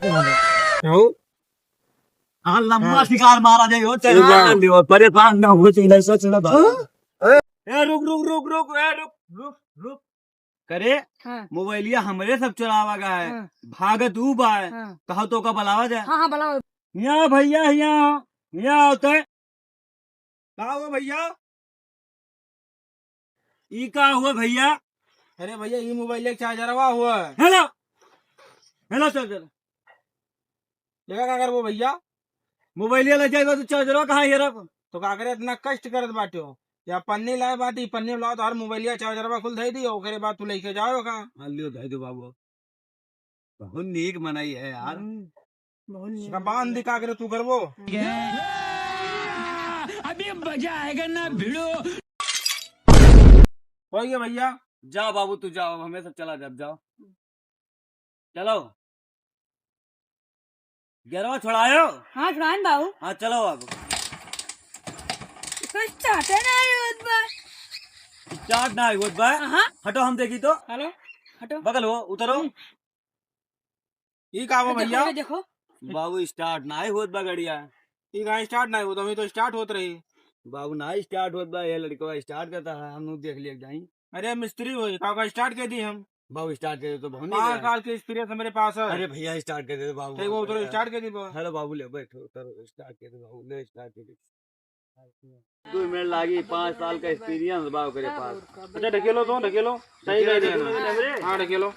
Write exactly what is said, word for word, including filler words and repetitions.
क्यों? हाँ, लंबा हाँ। शिकार मारा जाए, हो, चल, हाँ। परेशान ना हो, चल, ऐसा चला था। हाँ? ए, रुक, रुक, रुक, रुक, ए, रुक, रुक, रुक। करे, हाँ। मोबाइलिया हमरे सब चुरावा गा है, हाँ। भागत ऊ बा है, हाँ। कहो तो का बुलावा जाए। हाँ, हाँ, बुलाओ। यहाँ भैया, यहाँ, यहाँ होते। का हुआ भैया? ई का हुआ भैया? अरे भैया, ई मोबाइल के चार्जरवा हुआ। हेलो, हेलो चार्जर। देखा का करबो भैया? मोबाइलिया ले जाए तो चार्जरवा कहाँ हेरा? तो का करे, इतना कष्ट करत बाटे हो? या पन्नी लाए बाटी, पन्नी लाओ तो हर मोबाइलिया चार्जरवा खुल धई दियो, ओकरे बाद तू लेके जाओ का? हाँ, लियो, धई दो बाबू। बहुत नीक मनई है यार। हम्म, बहुत नीक। का बांध दी, का करे तू करबो? अभी मजा आएगा ना भिड़ो। हो गया भैया। जाओ बाबू, तू जाओ, अब हमें सब चला जाओ, जाओ। चलो। गेरवा छुड़ायो? हाँ, छुड़ाएन बाबू। हाँ, चलो अब। इसको start ही नहीं होत बा। Start नहीं होत बा? हाँ। हटो, हम देखी तो। हेलो, हटो। बगल हो, उतरो। हम्म। ई का बा देखो, भैया? ये देखो। बाबू, start नहीं होत बा गड़िया। ई का start नहीं होत, अभी तो start होत रही। बाबू, ना start होत बा, ये लड़कवा start करता है, हम लोग देख लिया जाई। अरे मिस्त्री हो, का, का start कर दी हम। बाबू, start कर दे तो बहुत नहीं पाँच गया। साल की experience मेरे पास है। अरे भैया, start कर दे बाबू। ठीक, वो उतरो, start कर दी बाबू। हेलो बाबू, ले बैठो, उतरो, start कर दे बाबू, ले start कर दे। दो मिनट लागी, पाँच साल का experience बा ओकरे पास। अच्छा, ढकेलो तो, ढकेलो। सही ढकेलो, नहीं ढकेलो। ढकेलो। हाँ, ढकेलो।